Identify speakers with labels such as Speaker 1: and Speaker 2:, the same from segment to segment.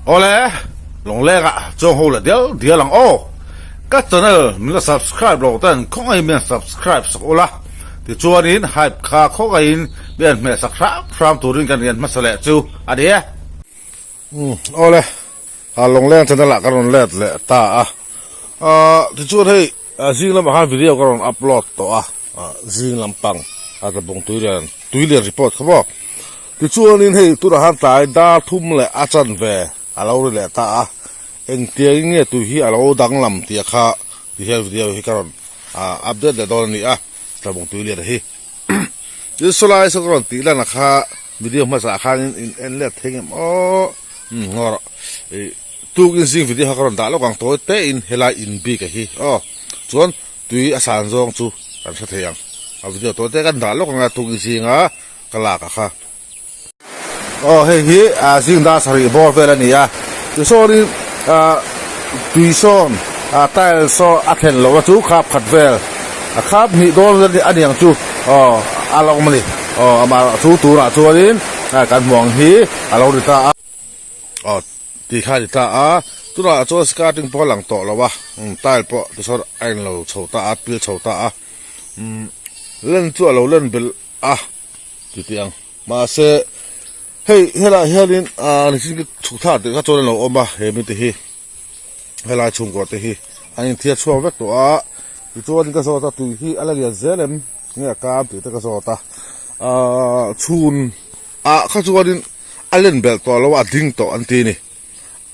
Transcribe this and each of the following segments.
Speaker 1: Awle, Lawnglengah chuang ho leh dial dial ang aw. Ka channel min la subscribe lo ten khawngaihin min han subscribe sak ula, tichuanin hype kha khawngaihin min han hmeh sak hram hram turin kan rian hmasa leh chu a ni e. Umm awle, Lawngleng channel ah ka rawn let leh ta a, tichuan hei zing lamah khan video ka rawn upload tawh a. Zing lampang a tlabawng tuilian tuilian report kha maw tichuanin hei tunah khan tlai dar thum leh a chanve a lo ri leh ta a engtiangin nge tui hi a lo danglam tih kha ti hian video hi ka rawn update leh dawn a ni a tlabawng tuilian hi tin sawlai saw ka rawn tih lan a kha video hmasa ah khanin in en let thei ngem aw umm ngaw rawh ih tukin zing video kha ka rawn dah lawk ang tawi te in helai in bik a hi aw chuan. Tui a san zawng chu kan hre thei ang. A video tawh te kan dah lawk anga tuk zinga ka lak a kha. Aw hei hi zing dar sarih bawr vel a ni a, tichuanin tui sawn tile saw a thlen loh na chu khap khat vel a khap hnih dawn vel a ni ang chu aw a lo awm a ni. Aw amah chu tunah chuanin kan hmuh ang hi a lo ni ta a. Aw tih kha a ni ta a, tunah chuan skirting pawh a lang tawh lo a, umm tile pawh tichuan a inlo chho ta a, pil chho ta a, umm len chu a lo len belh a ti tih ang mahse hei helaiah hianin ah nichin ka chhuk thla tih kha chuan a lo awm a he mite hi helai chhungkaw te hi an inthiar chhuak vek tawh a tichuan ka zawt a tui hi a la lian zel em nge a kam tih te ka zawt a ahh chhun. Ah kha chuanin a len belh tawh lo a, a ding tawh an ti a ni.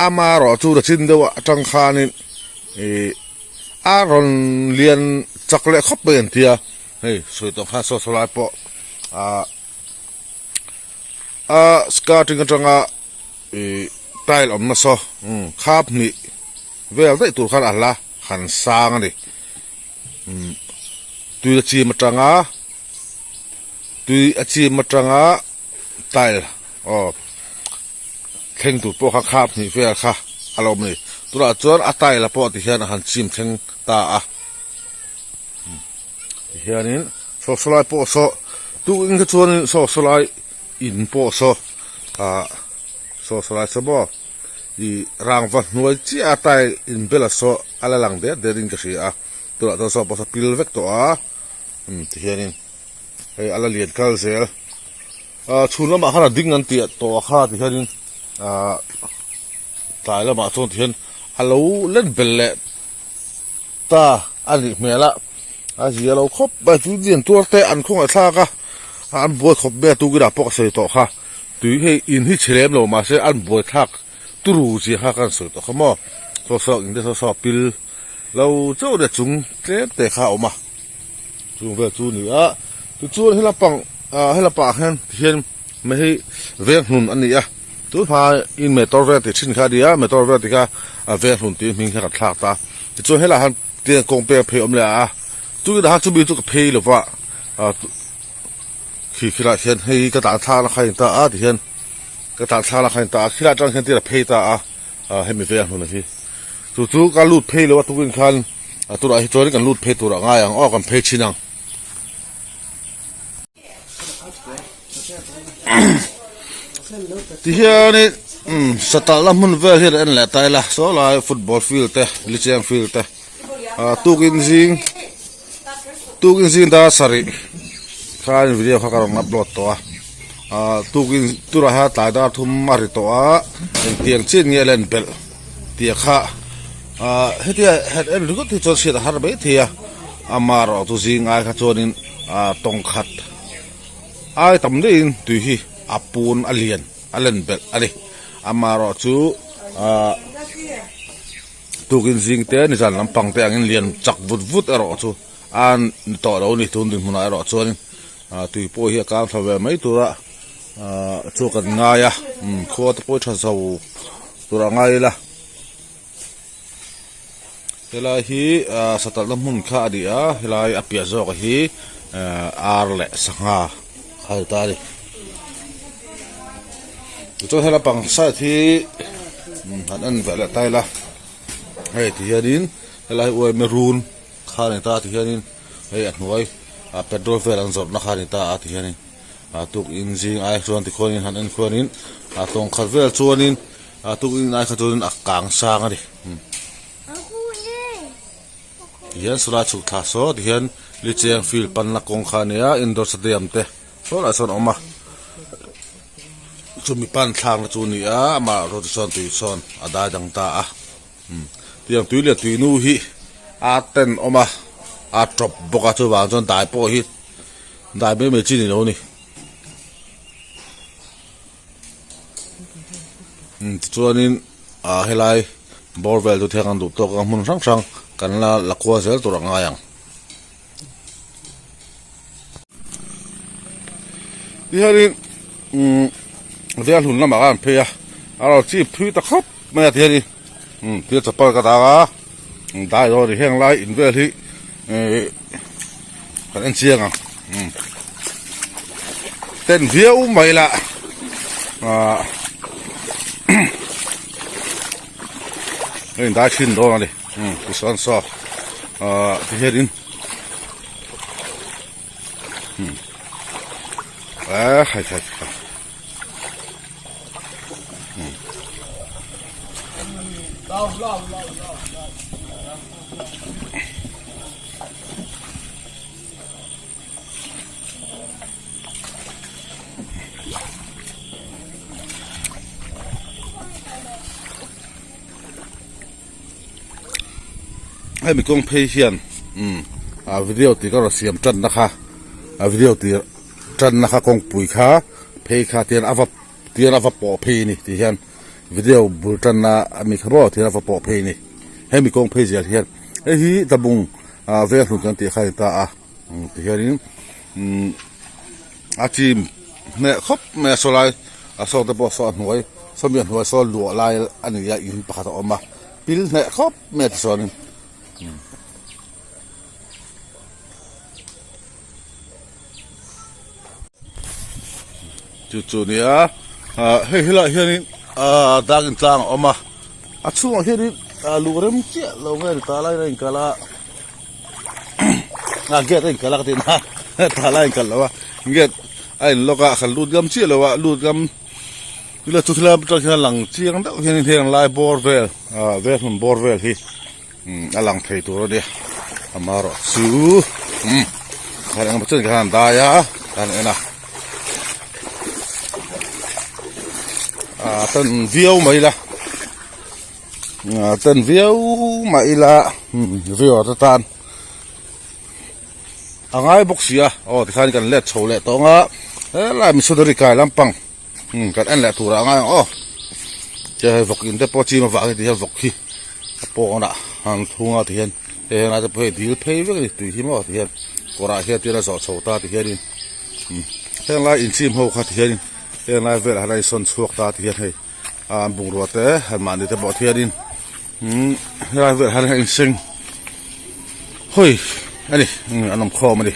Speaker 1: Amaherawh chu rachin deuh atang khanin ih a rawn lian chak leh khawp mai an ti a, hei sawi tawh khan saw saw lai pawh ah a skirting atanga ih tile awm nasa khap hnih vel daih tur khan a hla han sang a ni. Umm tui a chim atanga tui a chim atanga tile aw thleng tur pawh kha khap hnih vel kha a lo awm a ni tunah chuan a tile pawh ti hian a han chim thleng ta a ti hianin saw saw lai pawh saw tukin kha chuanin saw saw lai in pawh saw ah saw saw lai saw maw ih rangva hnuai chiah a tile inbel a saw a la lang der der in ka hria a tunah chuan saw pawh saw pil vek tawh a umm ti hianin hei a la lian kal zel ah chhun lamah khan a ding an tih tawh a kha ti hianin ah tlai lamah chuan ti hian a lo let bel leh ta a nih hmel a a zia lo khawp mai chu lian tuar te an khawngaih thlak a an buai khawp mai a tukin ah pawh ka sawi tawh kha tui hei in hi chhe lem lo mahse an buai thlak turu zia kha ka han sawi tawh kha maw saw saw in te saw saw pil lo chauh leh chung tlem te kha a awm a chung vel chu a ni a tichuan he lampang ah he lampangah hian tihian mai hi veng hnun a ni a tun hma in motor vel tih thin kha a ni a motor vel tih kha a veng hnun tih hming kha kan thlak ta tichuan helaiah hian tiang kawng peng phei a awm leh a chungin ah khan chumi chu ka phei lo va ah khi khilaiah khian hei ka tlan thlak na kha a in ta a tihian ka tlan thlak na kha a in ta a khilai atang hian tir a phei ta a. Ah hemi vei a hnun a hi chu chu ka lut phei lo a tukin khan a turah hi chuan kan lut phei tur a ngai ang aw kan phei thin ang. Tihianin umm satalhna hmun vel hian en leh ta ila saw lai football field te licheng field te ah tukin zing tukin zing dar sarih khan video kha ka rawn upload tawh a ah tukin turah hian tlai dar thum a ri tawh a engtiang chin nge len belh tih kha ah hetia han en ringawt hi chuan hriat a har mai thei a amaherawh chu zing ai kha chuanin ah tawng khat ai tam deuhin tui hi a pun a lian a len belh a ni amaherawh chu ah. Tukin zing te nizan lampang te angin lian chak vut vut erawh chu a ni tawh lo a ni tun dinhmunah erawh chuanin ah tui pawh hi a kang thla ve mai tura ah chu kan ngai a umm khua te pawh hi tha zo tur a ngai ila helai hi ah satalhna hmun kha a ni a helai a piah zawk hi ah ar leh sangha kha a ni ta a ni. Tichuan helai pang side hi han en ve leh ta ila hei ti hianin helai hi uaime run kha a ni ta ti hianin hei a hnuai ah petrol vel an zawrhna kha a ni ta a ti hianin ah tuk in zing ai chuan tikhuanin han en khuanin ah tawng khat vel chuanin. A tukin ai kha chuan a kang sang a ni. Tihian sawlai chhuk thla saw tihian Licheng field panna kawng kha a nia indoor stadium te sawlai sawn a awm a chumi pan thlakna chu a ni a amah erawh chu chuan tui sawn a dai dang ta a tiang tui leh tui nu hi a ten awm a a tawp bawk a chuvang chuan dai pawh hi dai mai mai chi ni lo a ni. Tichuanin ah helai bawr vel chu thiang an duh tawk a hmun hrang hrang kan la la kual zel tur a ngai ang. Tihianin umm vel hun lamah khan an phei a a rawn chip thui ta khawp mai a tihianin umm thil chapal ka dak a dai dawn a ni heng lai in vel hi ihh kan en chiang ang umm ten viau mai la ah hei dai thin dawn a ni umm tisawn saw ah tihianin umm ah hai hai hai. Hemi kawng phei hian umm a video tih ka rawn siam tanna kha a video tih tanna kha kawngpui kha phei kha tian a va tian a va pawh phei a ni tih hian video bul tanna ami kha maw tian a va pawh phei a ni hemi kawng phei zel hian hei hi tlabung ah veng hlun kan tih kha a ni ta a ti hianin umm a chim hneh khawp mai a saw lai a saw te pawh saw a hnuai sawmi a hnuai saw luah lai a ni a in pakhat a awm a pil hneh khawp mai a tichuanin. Chu chu nia ah hei helaiah hianin ah dak in tlang a awm a a chhungah hianin ah luh rem chiah lo nge ni ta lai a inkal a ah gate a inkal a ka tih na ta lai a inkal lo a gate a in lock a khan lut ngam chiah lo a lut ngam ila chu thil atang hian a lang chiang deuh hianin heng lai bawr vel ah vel hmun bawr vel hi. A lang thei tur a nia amaherawh chu umm khan engemaw chen khan an dai a kan en a ah tan viau mai ila ah tan viau mah ila umm viewer te tan a ngai bawk si a aw tikhan kan let chho leh tawh ang a helai missionary kai lampang. Umm kan en leh turah a ngai ang aw che hei vawk in te pawh chim avang hi ti hian vawk hi a pawnah an thung a ti hian hei helai te pawh hei dil phei vek a ni tui hi maw ti hian kawrah hian tir a zawh chho ta ti hianin umm heng lai inchim ho kha ti hianin heng lai velah hian a insawn chhuak ta ti hian hei an bungrua te an mahni te pawh thianin umm helai velah hian a inseng hawi a ni an awm khawm a ni.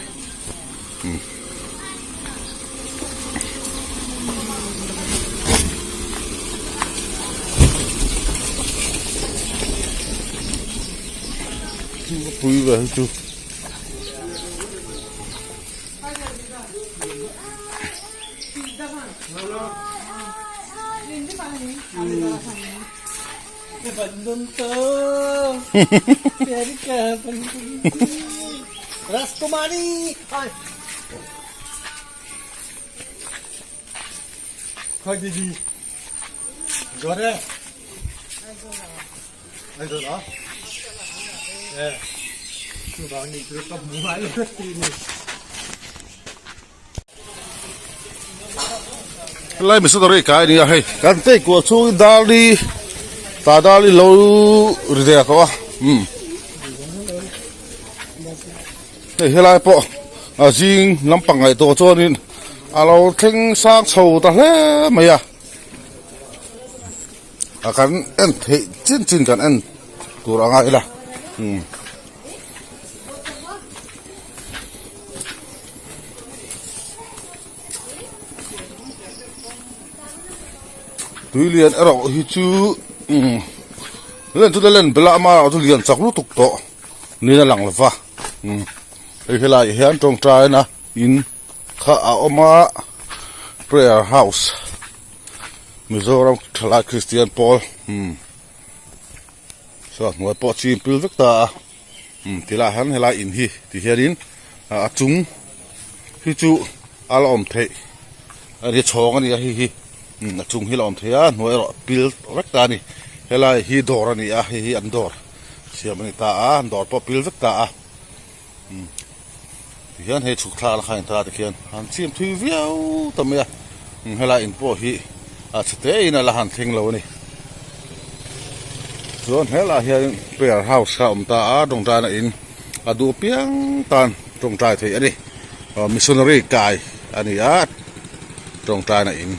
Speaker 1: Pui ve hi chu. Helai missionary kai a ni a hei kan tei kual chhungin darli tah darli lo ri ve tawh a umm hei helai pawh a zing lampang ngaih tawh chuanin a lo thleng sang chho ta hle mai a a kan en theih chin chin kan en tur anga ila umm. Tui lian erawh hi chu umm len chu len bela ama erawh chu lian chak lutuk tawh niin a lang lo va umm hei helaiah hian tawngtaina in kha a awm a prayer house. Mizoram thalai Kristian pawl umm saw hnuai pawh chim pil vek ta a umm ti lai hian helai in hi ti hianin a chung hi chu a la awm theih a ni chhawng a ni a hei hi umm a chung hi a la awm thei a hnuai erawh pil vek ta a ni helai hi dawr a ni a hei hi an dawr siam a ni ta a an dawr pawh pil vek ta a. Tihian hei chhuk thlak la kha in ta tikhian an chim thui viau ta mai a helai in pawh hi a chhe te in a la han thleng lo a ni chuan helaiah hian prayer house kha a awm ta a tawngtaina in a duh piang tan tawngtai theih a ni missionary kai a ni a tawngtaina in.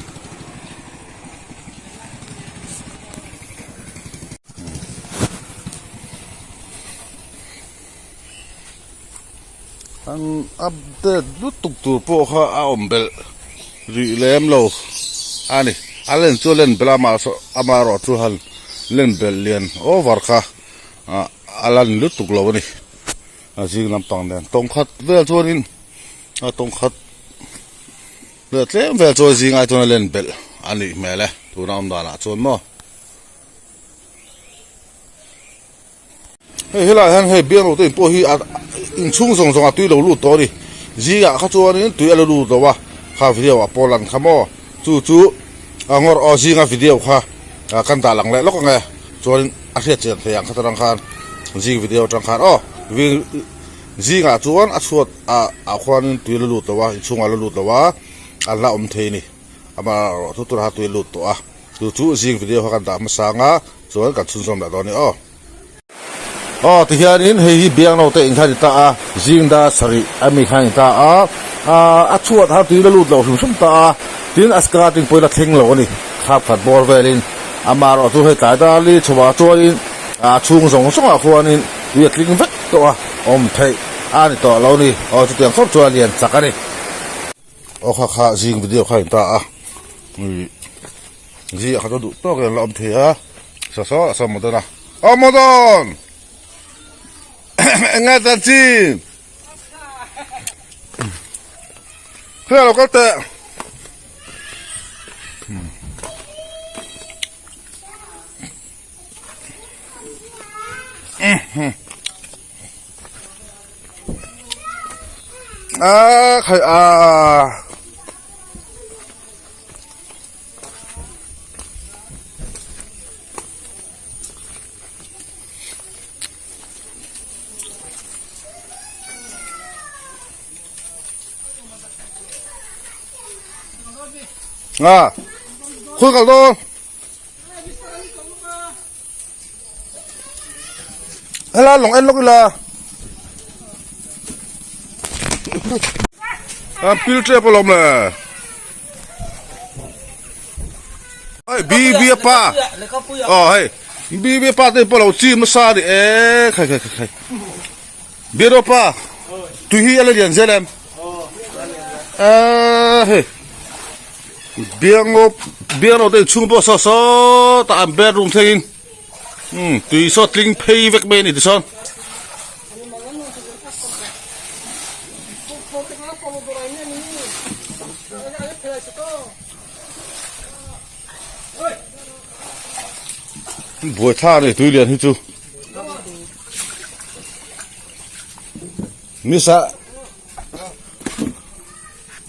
Speaker 1: An update lutuk tur pawh kha a awm belh rih lem lo a ni a len chu a len belh a mahse amaherawh chu han len belh lian over kha ah a lan lutuk lo a ni a zing lampang nen tawng khat vel chuanin a tawng khat leh tlem vel chuan zing ai chuan a len belh a nih hmel e tuna awm danah chuan maw. Hei helaiah hian hei biang rote in pawh hi a inchhung zawng zawng a tui lo lut tawh a ni zingah kha chuanin tui a la lut lo a kha video ah pawh lan kha maw chu chu a ngawr aw zinga video kha kan dah lang leh lawk ang e chuanin a hriat chian thei ang kha tarang khan zing video atang khan aw zingah chuan a chhuat ah ah khuanin tui a la lut lo a inchhungah a la lut lo a a la awm thei a ni amaherawhchu chu tunah tui a lut tawh a. Chu chu zing video kha kan dah hmasa ang a, chuan kan chhunzawm leh dawn a ni aw. Aw tihianin hei hi biangno te in kha a ni ta a, zing dar sarih a mi kha a ni ta a, a chhuat kha tui la lut lo hrim hrim ta a, tin a skirting pawhin a thleng lo a ni, khap khat bawr velin amaherawh chu hei tlai dar li chhuah chuanin a chhung zawng zawngah khuanin tui a tling vek tawh a, awm theih a ni tawh lo a ni, aw chutiang khawp chuan a lian chak a ni. Aw kha kha zing video kha in ta a zi a kha chu duh tawk in an la awm thei a sa saw a saw modern a aw modern eng nge tan chi khawiah lo kal teh. A khai a a khawi kal dawn. Helai lawng en lawk ila a pil tep alawm le hei b b a pa aw hei b b a pa te pawh lo chim nasa a ni e khai khai khai biaro pa tui hi a la lian zel em a hei. Biangaw biangaw te inchhung pawh saw sawtah an bedroom thlengin umm tui saw tling phei vek mai a ni tichuan. Buaithlak a ni tui lian hi chu. Misa.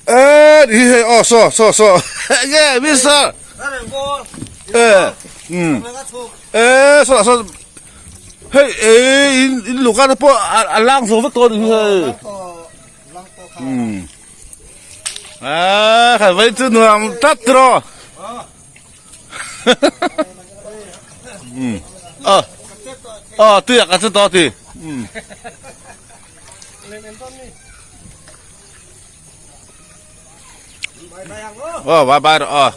Speaker 1: Ê hi hei aw saw saw saw nge mister ê um ê saw lah saw hei ê in in luka te pawh a lang zo vek tawh a ni hi hei um a kha vei chu nuam tlat tiraw um a a tuiah ka che tawh a ti um. Aw bye bye rawh aw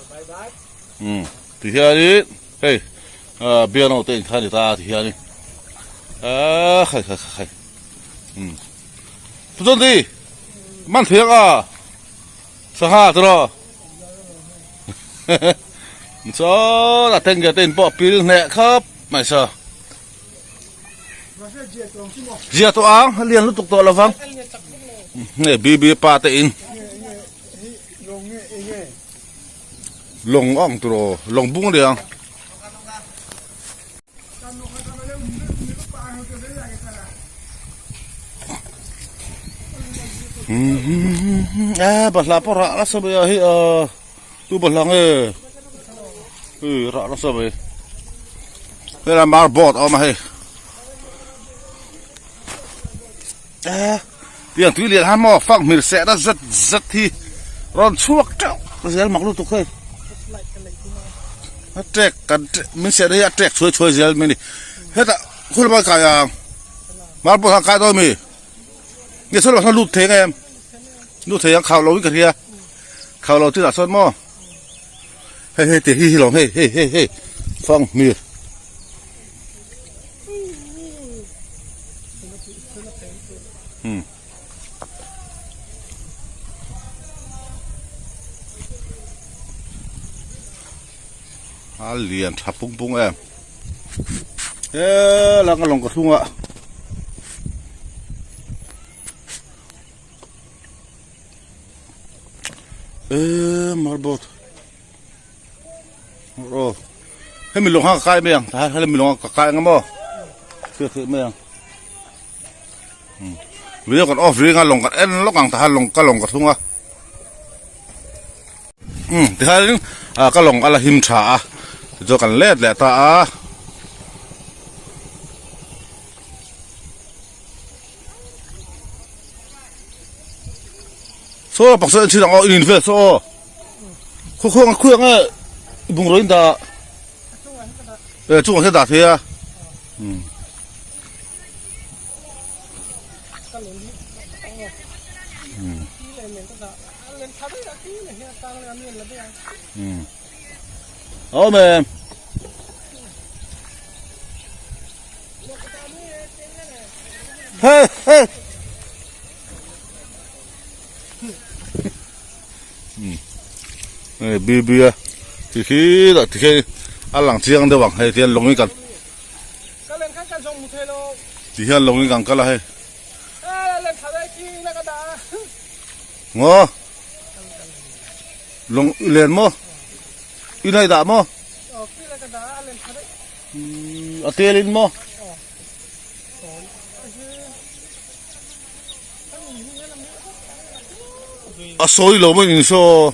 Speaker 1: um ti hianin hei ah biano te inkha a ni ta ti hianin ah khai khai khai um pu chuan man thei ang a sangha tiraw chuan a tengge te in pawh a pil hneh khawp mai sa. Zia tawh ang a lian lutuk tawh lovang nge BB pa te in. Lawng a ang tur aw lawng bung a ni ang. A balhla pawh rah nasa mai a hei a tu balhla nge hei rah nasa mai helai marboard a awm a hei a tiang tui lian han maw fak hmel seh na zet zet hi rawn chhuak teuh zel mak lutuk hei a tek kan min seh na hi a tek chhuai chhuai zel mai a ni hetah khul lamah kai ang marboard kha kai dawn mi. Nge saw lamah sawn lut thei ang em? Lut thei ang khau lo in ka hria. Khau lo chinah sawn maw? Hei hei tih hi hi lo hei hei hei hei fang hmir. Hmm. A lian tha pung pung em. He lang a lawng ka thlung a. E marbot. Ro. He mi lawng ha ka kai mai ang. Ta he mi lawng ka kai ang maw. Thil thil mai ang. Hmm. Video kan off ring a lawng kan en lawk ang ta ha lawng ka lawng ka thlung a. Umm tikhanin ah ka lawng a la him tha a tichuan kan let leh ta a. Saw la paksa en chhin ang aw in vel saw aw khaw khaw khawi ang e bungraw in dah e chungah hian dah thei a umm. Awm em. Hey hey. Hei bi bi a ti khi lah ti khi a lang chiang deuh ang hei tihian lawng in kan ti hian lawng in kan kal a hei. Ngaw lawng i len maw i nei dah maw a tel in maw a sawi lo mai in saw.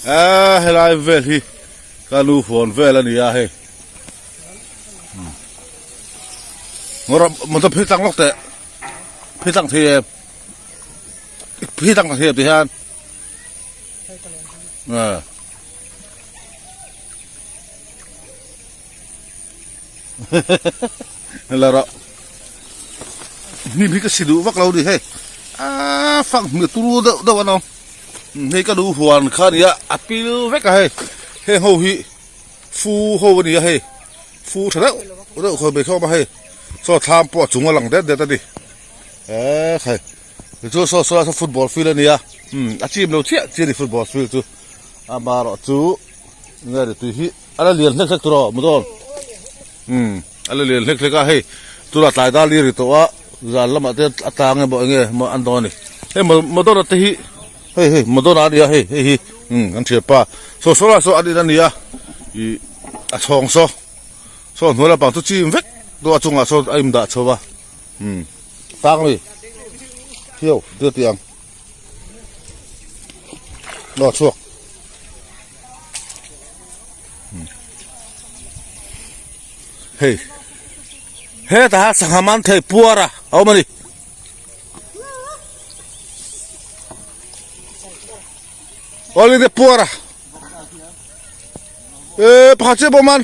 Speaker 1: A helai vel hi ka nu huan vel a ni a hei ngawr motor phei tlang lawk teh phei tlang thei em phei tlang thei em ti hian la rawh hnim hi ka si duh vak lo ni hei aaa fang hmel turu deuh deuh an awm hei ka duh huan kha ania a pil vek a hei heng ho hi fu ho a ni a hei fu tha deuh deuh khawi mai khawm a hei saw thlam pawh a chung a lang det det a ni eee khai tichuan saw saw saw football field a ni a umm a chim lo chiah chiah a ni football field chu amaherawhchu nge ni tui hi. A la lian hlek hlek tur aw motor umm a la lian hlek hlek a hei tunah tlai dal i ri tawh a zan lamah te a tlang emaw eng nge maw an dawn a ni hei motor te hi hei hei motor a nia hei hei hi umm an thianpa saw saw lai saw an in a nia ih a chhawng saw saw hnuai lampang chu chim vek tawh a chungah sawn a indah chho a umm tang a ni thiau tia tih ang. Aw chhuak. Hei. Heta ha sangha man thei puar a awm a ni. Awle te puar a. E pakhat chiah pawh man.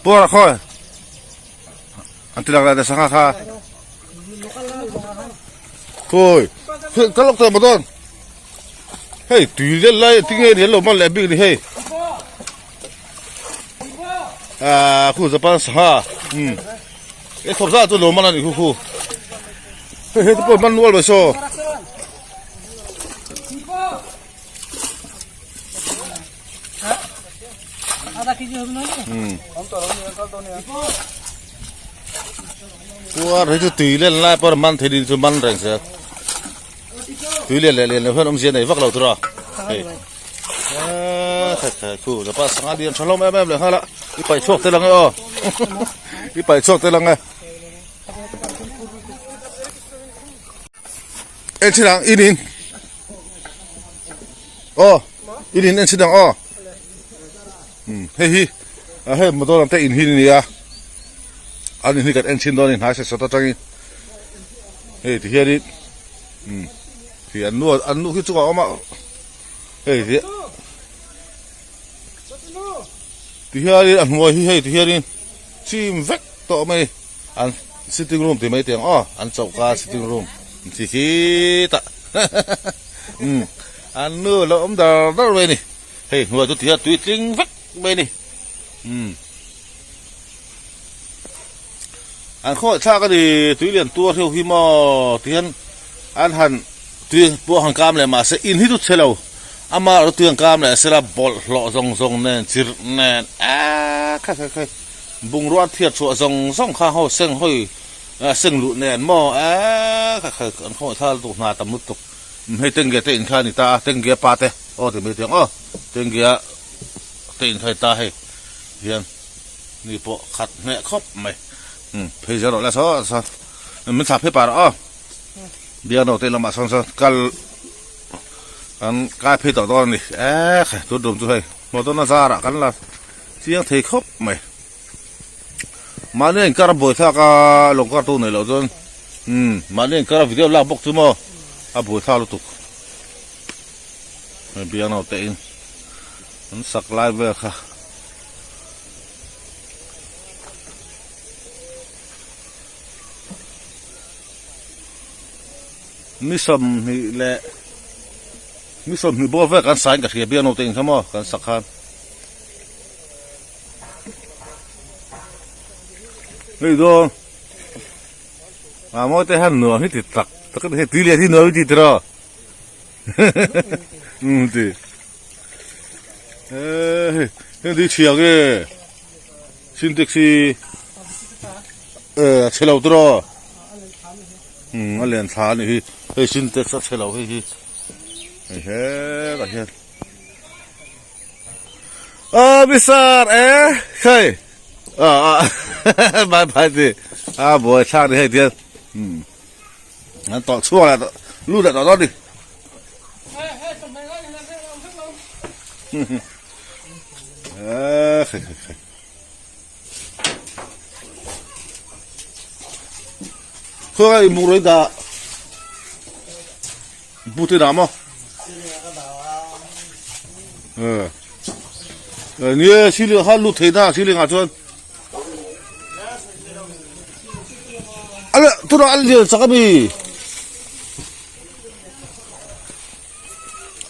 Speaker 1: Puar a khawi an ti lak lai te sangha kha khawi ka lawk tawh maw dawn. Hei tui zel lai tinge ni an lo man leh bik ni hei. Ah khu Japan sangha um e khawp zat chu lo man a ni khu khu. Hei hei te pawh man nual mai saw. Puar hi chu tui len lai pawh man thei din chu man reng zel. Tui lian leh lian lo hian awmzia nei vak lo tur a. Hei. Khai khai khu zapa sangha lian tha hlawm em em leh nghal a. I paih chhuak tel ang e aw. I paih chhuak tel ang e. En chin ang in in. Aw in in en chin ang aw. Hei hi hei motor lam te in hi ni a. An in hi kan en chin dawn a ni hnai sat sat atangin. Hei ti hianin umm khi an nu an nu khi chungah a awm a hei ti ti hianin a hnuai hi hei ti hianin chim vek tawh mai an sitting room tih mai tih ang aw an choka sitting room an ti khitah umm an nu a lo awm dar dar mai a ni hei hnuai chu ti hian tui tling vek mai a ni umm. An khawngaih thlak a ni, tui lian tuar hreuh hi maw ti hian an han tui pawh han kam leh mahse in hi chu chhe lo, ama erawh tui han kam leh sela bawlhhlawh zawng zawng nen chirh nen aaa khai khai khai bungrua an thiat chhuah zawng zawng kha ho seng hawi seng luh nen maw aaa khai khai an khawngaih thlak lutuk hna tam lutuk hei tengge te in kha a ni ta a tengge pa te aw ti mai tih ang aw tengge te in kha a ni ta hei hian. Ni pawh khat hneh khawp mai. Umm phei zel rawh la saw saw min thlah phei pah rawh aw. Biakno te lamah sawn sawn kal kan kai phei tawh dawn a ni. Eee khai tun tum chu hei motor na zarah kan la chiang thei khawp mai. Mahni a inkar a buai thlak a lawng kar tu nei loh chuan umm mahni a inkar a video lak bawk chu maw a buai thlak lutuk. Hei Biakno te in an sak lai vel kha. Ni 20 leh ni 20 bawr vel kan sain ka hria biak naute in kha maw kan sak khan hei dawn a mawi te hian nuam hi ti tak tak a ni hei tui lian hi nuam hi ti tiraw umm ti. Eee hei hei chhia nge sintex hi eh a chhe lo tiraw umm a lian thla a nih hi hei sintex a chhe lo hei hi hei hetah hian aw mister eh hei ah ah bye bye ti a buai thlak a ni hei tihian umm an tawlh chhuak leh tawh lut leh tawh dawn a ni. Khawngaih inbuk rawih dah but i dah maw? Nia ceiling ah khan lut thei na ceiling ah chuan. Ale tunah a lian chak a mi.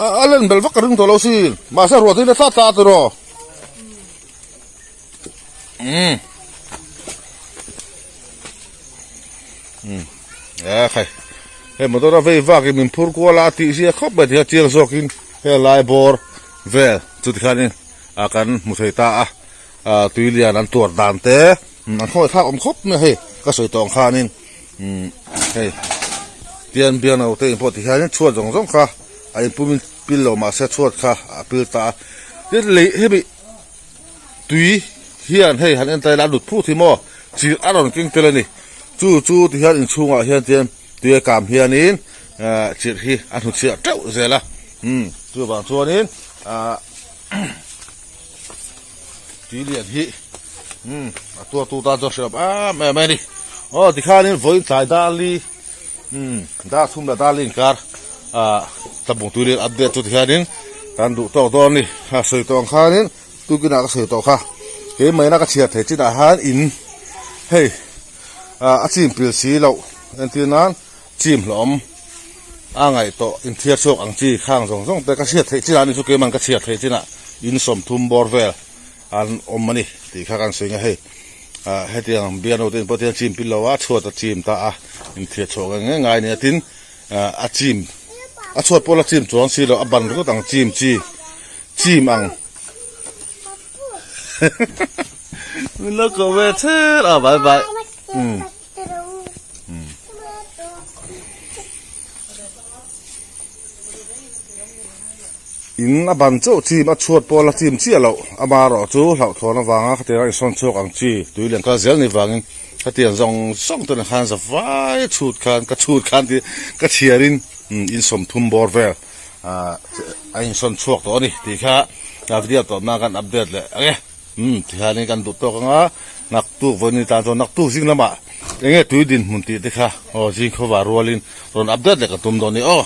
Speaker 1: A a len bel vak ka ring tawh lo sin. Mahse ruah tui la tlat tlat a tiraw. Umm. Umm. E khai. Hei motor a vei vak in min phur kual a tih zia khawp mai tikha chiang zawk in he lai bawr vel chu tikhan in a kan hmu thei ta a. A tui lian an tuar dan te an khawngaih thlak awm khawp mai a hei ka sawi tawh ang khanin umm hei tian biakna te in pawh ti hianin chhuat zawng zawng kha a inpum in pil lo mahse chhuat kha a pil ta a tin lei hemi tui hian hei han en ta ila a lut phut hi maw chirh a rawn keng tel a ni chu chu ti hian inchhungah hian tian tui a kam hianin ah chirh hi a hnuchhiah teuh zel a umm chuvang chuanin ah. Tui lian hi umm a tuar tu tan chuan hriat em em a ni aw tikhanin vawiin tlai darli umm dar thum leh darli inkar ah tlabung tui lian update chu tikhanin kan duh tawk dawn a ni a sawi tawh ang khanin tukinah ka sawi tawh kha keimahina ka chhiar theih chinah khan in hei ah a chim pil si loh entir nan chim hlawm. A ngaih tawh inthiar chhuak ang chi khang zawng zawng te ka hriat theih chinah ni chu keiman ka chhiar theih chinah in 30 bawr vel an awm a ni tih kha kan sawi nge hei. Ah hetiang biano te in pawh tian chim pil lo a chhuat a chim ta a inthiar chhuah nge nge ngai nia tin ah a chim a chhuat pawh la chim chuang si lo a ban ringawt ang chim chi chim ang. Min lo koh ve cher a bye bye. Umm. In a ban chauh chim a chhuat pawh la chim chiah loh amaherawh chu hlauhthawn avanga khatiang a insawn chhuak ang chi tui lian kal zel ni vangin khatiang zawng zawng te nen khan za vai chhut khan ka chhut khan tih ka chhiarin in 30 bawr vel ah a insawn chhuak tawh a ni tih kha video tawpna kan update leh ang e. Umm tihianin kan duh tawk anga naktuk vawiin tan chuan naktuk zing lamah eng nge tui dinhmun tih te kha aw zing khawva rualin rawn update leh ka tum dawn a ni aw.